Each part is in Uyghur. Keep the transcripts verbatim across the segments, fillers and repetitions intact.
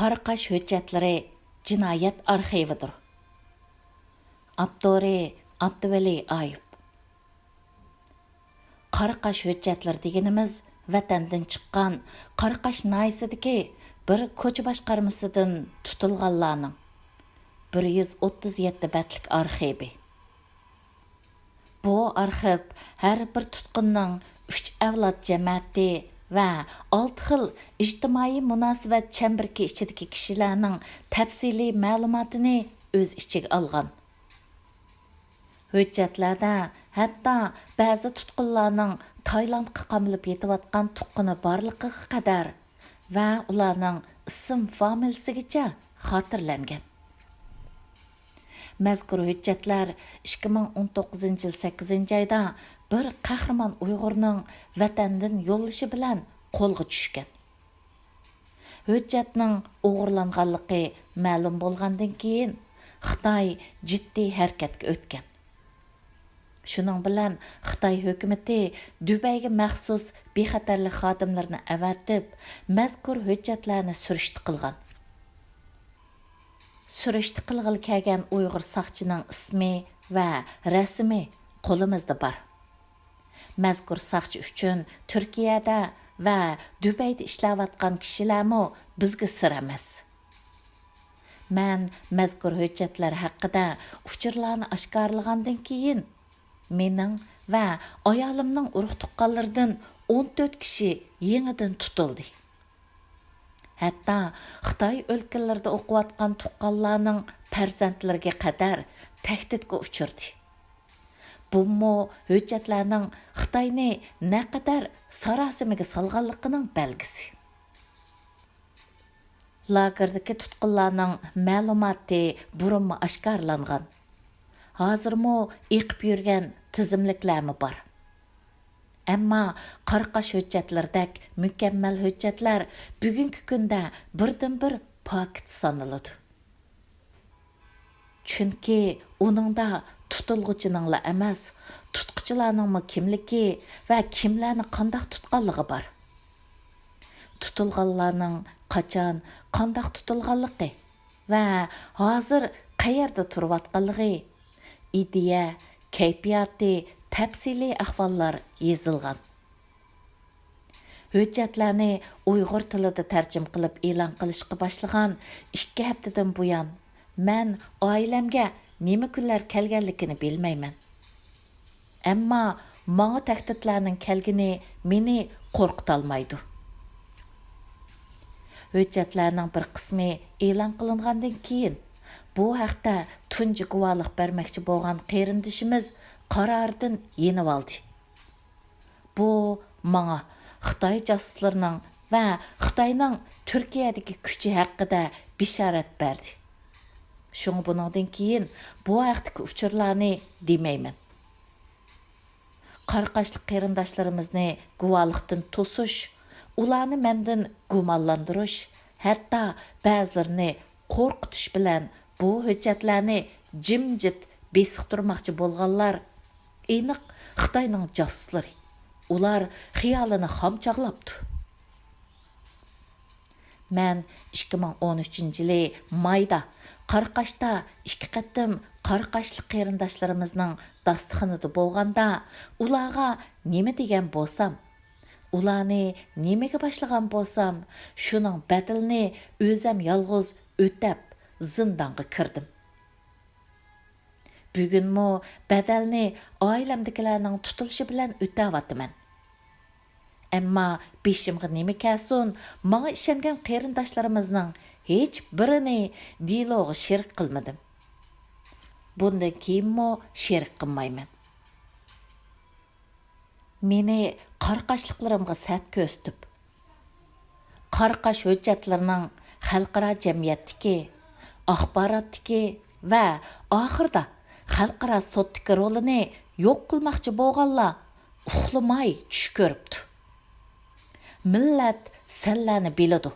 قاراقاش ھۆججەتلىرى جىنايەت ئارخىۋىدۇر. ئاپتورى: ئابدۇۋەلى ئايۇپ. قاراقاش ھۆججەتلىرى دېگىنىمىز ۋەتەندىن چىققان قاراقاش ناھىيەسىدىكى بىر كوچا باشقارمىسىدىن تۇتۇلغانلارنىڭ بىر يۈز ئوتتۇز يەتتە بەتلىك ئارخىۋى. بۇ ئارخىپ ھەر بىر تۇتقۇننىڭ ئۈچ ئەۋلاد جەمەتى ۋە ئالتە خىل ئىجتىمائىي مۇناسىۋەت چەمبىرىكى ئىچىدىكى كىشىلەرنىڭ تەپسىلىي مەلۇماتىنى ئۆز ئىچىگە ئالغان. ھۆججەتلەردە ھەتتا بەزى تۇتقۇنلارنىڭ تايلاندقا قامىلىپ يېتىۋاتقان تۇغقىنى بارلىقىغا قەدەر ۋە ئۇلارنىڭ ئىسىم فامىلىسىگىچە خاتىرىلەنگەن. مەزكۇر ھۆججەتلەر ئىككى مىڭ ئون توققۇزىنچى يىل سەككىزىنچى ئايدا بىر قەھرىمان ئۇيغۇرنىڭ ۋەتەندىن يوللىشى بىلەن قولغا چۈشكەن. ھۆججەتنىڭ ئوغرىلانغانلىقى مەلۇم بولغاندىن كېيىن، خىتاي جىددىي ھەرىكەتكە ئۆتكەن. شۇنىڭ بىلەن خىتاي ھۆكۈمىتى دۇبەيگە مەخسۇس بىخەتەرلىك خادىملىرىنى ئەۋەتىپ، مەزكۇر ھۆججەتلەرنى سۈرۈشتە قىلغان. سۈرۈشتە قىلغىلى كەلگەن ئۇيغۇر ساقچىنىڭ ئىسمى ۋە رەسىمى قولىمىزدا بار. مەزكۇر ساقچى ئۈچۈن تۈركىيەدە ۋە دۇبەيدە ئىشلەۋاتقان كىشىلەرمۇ بىزگە سىر ئەمەس. مەن مەزكۇر ھۆججەتلەر ھەققىدە ئۇچۇرلارنى ئاشكارىلىغاندىن كېيىن، مېنىڭ ۋە ئايالىمنىڭ ئۇرۇق-تۇغقانلىرىدىن ئون تۆت كىشى يېڭىدىن تۇتۇلدى. ھەتتا خىتاي ئۆلكىلىرىدە ئوقۇۋاتقان تۇغقانلارنىڭ پەرزەنتلىرىگە قەدەر تەھدىتكە ئۇچرىدى. بۇمۇ ھۆججەتلەرنىڭ خىتاينى نەقەدەر ساراسىمىگە سالغانلىقىنىڭ بەلگىسى. لاگېردىكى تۇتقۇنلارنىڭ مەلۇماتى بۇرۇنمۇ ئاشكارىلانغان. ھازىرمۇ ئېقىپ يۈرگەن تىزىملىكلەرمۇ بار. ئەمما قاراقاش ھۆججەتلىرىدەك مۇكەممەل ھۆججەتلەر بۈگۈنكى كۈندە بىردىنبىر پاكىت سانىلىدۇ. چۈنكى ئۇنىڭدا تۇتۇلغۇچىنىڭلا ئەمەس، تۇتقۇچىلارنىڭمۇ كىملىكى ۋە كىملەرنى قانداق تۇتقانلىقى بار. تۇتۇلغانلارنىڭ قاچان، قانداق تۇتۇلغانلىقى ۋە ھازىر قەيەردە تۇرۇۋاتقانلىقى، ئىدىيە، كەيپىياتى، تەپسىلىي ئەھۋاللار يېزىلغان. ھۆججەتلەرنى ئۇيغۇر تىلىدا تەرجىمە قىلىپ ئېلان قىلىشقا باشلىغان ئىككى ھەپتىدىن بۇيان، مەن ئائىلەمگە نېمە كۈنلەر كەلگەنلىكىنى بىلمەيمەن. ئەمما ماڭا تەھدىتلەرنىڭ كەلگىنى مېنى قورقۇتالمايدۇ. ھۆججەتلەرنىڭ بىر قىسمى ئېلان قىلىنغاندىن كېيىن، بۇ ھەقتە تۇنجى گۇۋاھلىق بەرمەكچى بولغان قېرىندىشىمىز قارارىدىن يېنىۋالدى. بۇ ماڭا خىتاي جاسۇسلىرىنىڭ ۋە خىتاينىڭ تۈركىيەدىكى كۈچى ھەققىدە بېشارەت بەردى. شۇڭا بۇنىڭدىن كېيىن بۇ ھەقتىكى ئۇچۇرلارنى دېمەيمەن. قاراقاشلىق قېرىنداشلىرىمىزنى گۇۋاھلىقتىن توسۇش، ئۇلارنى مەندىن گۇمانلاندۇرۇش، ھەتتا بەزىلىرىنى قورقۇتۇش بىلەن بۇ ھۆججەتلەرنى جىمجىت بېسىقتۇرماقچى بولغانلار ئېنىق خىتاينىڭ جاسۇسلىرى. ئۇلار خىيالىنى خام چاغلاپتۇ. مەن ئىككى مىڭ ئون ئۈچىنچى يىلى مايدا قاراقاشتا ئىككى قېتىم قاراقاشلىق قېرىنداشلىرىمىزنىڭ داستىخىنىدا بولغاندا، ئۇلارغا نېمە دېگەن بولسام، ئۇلارنى نېمىگە باشلىغان بولسام، شۇنىڭ بەدىلىنى ئۆزەم يالغۇز ئۆتەپ، زىندانغا كىردىم. بۈگۈنمۇ بەدەلنى ئائىلەمدىكىلەرنىڭ تۇتۇلۇشى بىلەن ئۆتەۋاتىمەن. ئەمما بېشىمغا نېمە كەلسۇن، ماڭا ئىشەنگەن قېرىنداشلىرىمىزنىڭ ھېچ بىرىنى دېلوغا شېرىك قىلمىدىم. بۇندىن كېيىنمۇ شېرىك قىلمايمەن. مېنى قاراقاشلىقلىرىمغا سەت كۆرسىتىپ، قاراقاش ھۆججەتلىرىنىڭ خەلقئارا جەمئىيەتتىكى، ئاخباراتتىكى ۋە ئاخىرىدا خەلقئارا سوتتىكى رولىنى يوق قىلماقچى بولغانلار ئۇخلىماي چۈش كۆرۈپتۇ. مىللەت سەنلەرنى بىلىدۇ.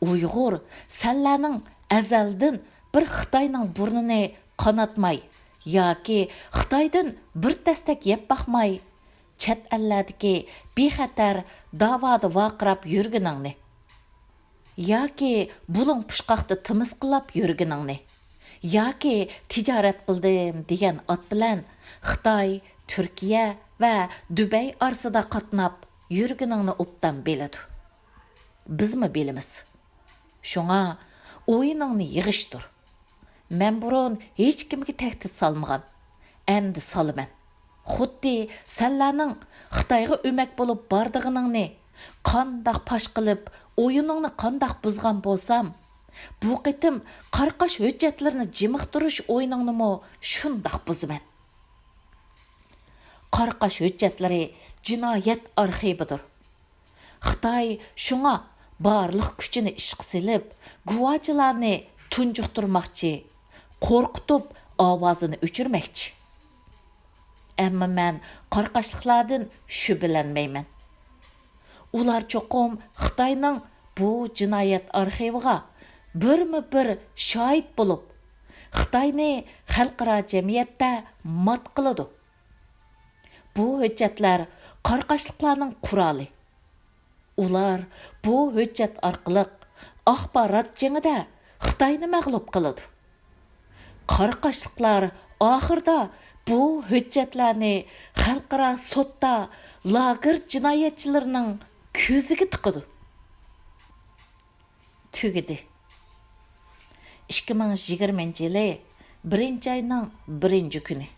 ئۇيغۇر سەنلەرنىڭ ئەزەلدىن بىر خىتاينىڭ بۇرنىنى قاناتماي ياكى خىتايدىن بىر تەستەك يەپ باقماي، چەت ئەللەردىكى بىخەتەر داۋادا ۋارقىراپ يۈرگىنىڭنى، ياكى بۇلۇڭ پۇچقاقتا تىمىسقىلاپ يۈرگىنىڭنى، ياكى تىجارەت قىلدىم دېگەن ئات بىلەن خىتاي، تۈركىيە ۋە دۇبەي ئارىسىدا قاتناپ يۈرگىنىڭنى ئوبدان بىلىدۇ. بىزمۇ بىلىمىز. شۇڭا ئويۇنۇڭنى يىغىشتۇر. مەن بۇرۇن ھېچكىمگە تەھدىت سالمىغان. ئەمدى سالىمەن. خۇددى سەنلەرنىڭ خىتايغا ئۆمەك بولۇپ بارىدىغىنىڭنى، قانداق پاش قىلىپ، ئويۇنۇڭنى قانداق بۇزغان بولسام، بۇ قېتىم قارقاش ھۆججەتلىرىنى جىمىقتۇرۇش ئويۇنۇڭنىمۇ شۇنداق بۇزىمەن. قارقاش ھۆججەتلىرى جىنايەت ئارخىپىدۇر. خىتاي شۇڭا بارلىق كۈچىنى ئىشقا سېلىپ، گۇۋاچىلارنى تۇنجۇقتۇرماقچى، قورقۇتۇپ ئاۋازىنى ئۆچۈرمەكچى. ئەمما مەن قارقاشلىقلاردىن شۈبھىلەنمەيمەن. ئۇلار چوقۇم خىتاينىڭ بۇ جىنايەت ئارخىۋىغا بىرمۇ بىر شاھىت بولۇپ، خىتاينى خەلقئارا جەمئىيەتتە مات قىلىدۇ. بۇ ھۆججەتلەر قارقاشلىقلارنىڭ قورالى. ئۇلار بۇ ھۆججەت ئارقىلىق ئاخبارات جېڭىدە خىتاينى مەغلۇپ قىلىدۇ. قارقاشلىقلار ئاخىرىدا بۇ ھۆججەتلەرنى خەلقئارا سوتتا لاگېر جىنايەتچىلىرىنىڭ كۆزىگە تىقىدۇ. تۈگىدى. ئىككى مىڭ يىگىرمىنچى يىلى بىرىنچى ئاينىڭ بىرىنچى كۈنى.